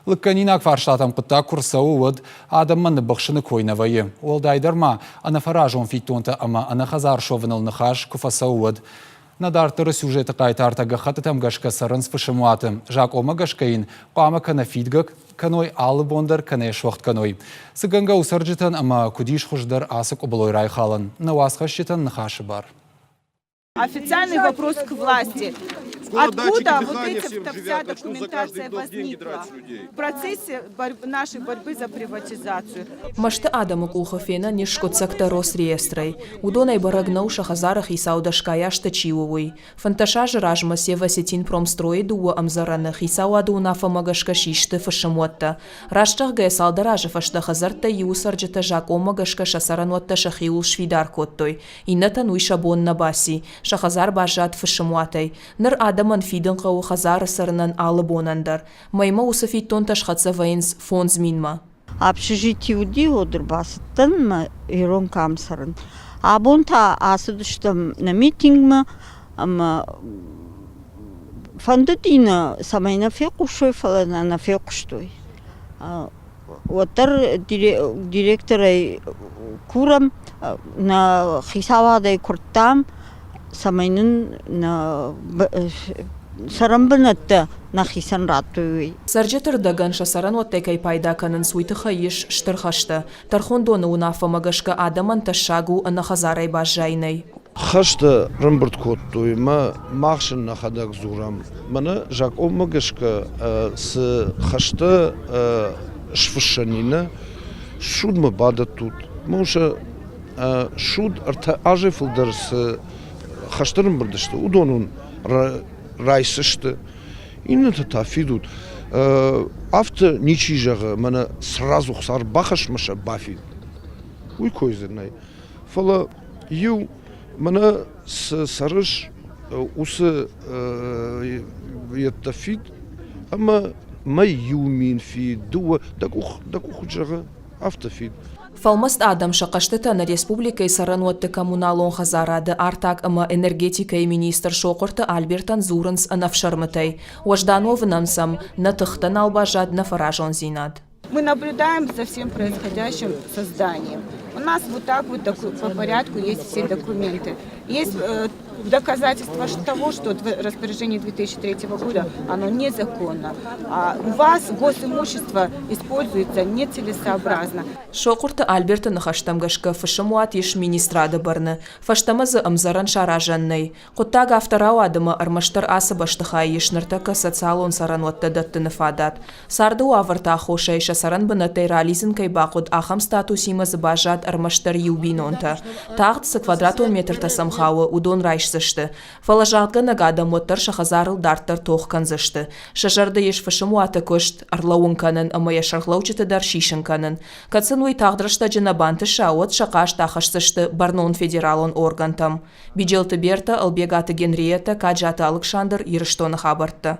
Лыггӕнинаг фарстатӕм хъуыддаг куы рцӕуы, уӕд адӕммӕ ныббыхсыны кой нӕ вӕййы. Уӕлдайдӕр ма ӕнӕфӕразон фиддонтӕ ӕмӕ ӕнӕхӕдзар суӕвыныл ныхас куы фӕцӕуы, уӕд. Нӕ дарддӕры сюжеты хъайтартӕ гӕххӕттытӕм гӕсгӕ цӕрынц фысымуаты. Закъонмӕ гӕсгӕ йын хъуамӕ кӕнӕ фидгӕ кӕной алы бон дӕр, кӕнӕ йӕ суӕгъд кӕной. Цы гӕнгӕ у цӕрджытӕн ӕмӕ куыд ис хуыздӕр ацы къуыбылой райхалын? Нӕ уацхӕсджытӕн ныхасы бар. Официальный вопрос к власти. Откуда вот эта вся документация возникла в процессе нашей борьбы за приватизацию? Мӕсты адӕмы къухы фенӕн ис скъуыддзӕгтӕ Росреестрӕй. Уыдонӕй бӕрӕг нӕу сӕ хӕдзары хицау дӕсгай азты чи у, уый. 15 азы размӕ Севосетинпромстройы дыууӕ ӕмдзӕрӕны хицауады уынаффӕмӕ гӕсгӕ систы фысымуӕттӕ. Раст зӕгъгӕйӕ, цалдӕр азы фӕстӕ хӕдзӕрттӕй иуы цӕрджытӕ закъонмӕ гӕсгӕ сӕ цӕрӕнуӕттӕ сӕхиуыл сфидар кодтой. Иннӕтӕн уый сӕ бон нӕ баци, сӕ хӕдзар баззад фысымуатӕй. Ныр адӕмӕн фидын хъӕуы хӕдзары цӕрынӕн алы бонӕн дӕр. Мӕймӕ уыцы фиддонтӕ схӕццӕ вӕййынц 5000-мӕ. Общежитие уыди, уӕд ӕрбацыдтӕн мӕ ирон кӕм цӕрын. Абон та ацыдыстӕм нӕ митингмӕ ӕмӕ фӕндыди нӕ, цӕмӕй нӕ фехъусой, фӕлӕ нӕ нӕ фехъуыстой. Уӕддӕр директорӕй курӕм, нӕ хицауадӕй куырдтам, цӕмӕй нын нӕ цӕрӕнбынӕттӕ нӕхицӕн радтой, уый. Цӕрджыты рдӕгӕн сӕ цӕрӕнуӕттӕй кӕй пайда кӕнынц, уый тыххӕй ис стыр хӕстӕ. Тӕрхондоны уынаффӕмӕ гӕсгӕ адӕмӕн тӕссаг у ӕнӕ хӕдзарӕй баззайынӕй. Хӕстӕ рымбырд кодтой мӕ мах сын нӕхӕдӕг дзурӕм. Мӕнӕ закъонмӕ гӕсгӕ цы хӕстӕ сфыссӕн и нӕ, судмӕ бадӕттут. Мӕ суд ӕртӕ азӕй фылдӕр цы хӕстӕ рымбырд сты, уыдон уын райсдзысты. Иннӕтӕ та фидут. Афтӕ ничи зӕгъы, мӕнӕ сразу хца ӕрбахӕсс мӕ сӕ бафид. Уый кой дзы нӕй. Фӕлӕ иу мӕнӕ цы цӕрыс, уыцы йедтӕ фид ӕмӕ мӕй 1000 фид, дыууӕ, дӕ къух, дӕ къух куыд зӕгъы, афтӕ фид. Фӕлмӕст адӕм сӕ хъӕстытӕ нӕ республикӕйы цӕрӕнуӕтты-коммуналон хӕдзарады, артаг ӕмӕ энергетикӕйы министр Сохъуырты Альбертӕн дзурынц ӕнӕфсӕрмытӕй. Уӕздан уӕвынӕн сӕм нӕ тыхтӕ нал баззад, нӕ фӕразондзинад. Мы наблюдаем за всем происходящим со зданием. У нас вот так вот по порядку есть все документы. Есть доказательства того, что распоряжение 2003 года, оно незаконно. А у вас госимущество используется нецелесообразно. Сохъуырты Альберты ныхӕстӕм гӕсгӕ фысымуат ис министрады бӕрны. Фӕстӕмӕ дзы ӕмдзӕрӕн саразӕн нӕй. Хъуыддаг афтӕ рауад ӕмӕ ӕрмӕстдӕр ацы бӕстыхайы ис ныртӕккӕ социалон цӕрӕнуӕттӕ дӕттыны фадат. Царды уавӕрты аххосӕй сӕ цӕрӕн бынӕттӕй ралидзын кӕй бахъуыд, ахӕм статусимӕ дзы баззад ӕрмӕстдӕр иу бинонтӕ. Тагъд цы квадратон метртӕ сӕм хауы, уыдон райсдзысты. Фӕлӕ загъдгӕнӕг адӕм уӕддӕр сӕ хӕдзарыл дарддӕр тох кӕндзысты. Сӕ зӕрды ис фысымуаты куыст ӕрлӕууын кӕнын ӕмӕ йӕ сӕргълӕуджыты дӕр сисын кӕнын. Кӕд сын уый тагъд рӕстӕджы нӕ бантыса, уӕд сӕ хъаст ахӕсдзысты бӕрнон федералон органтӕм. Биджелты Бертӕ, Ӕлбегаты Генриетӕ, Каджаты Алыксандр, Ирыстоны хабӕрттӕ.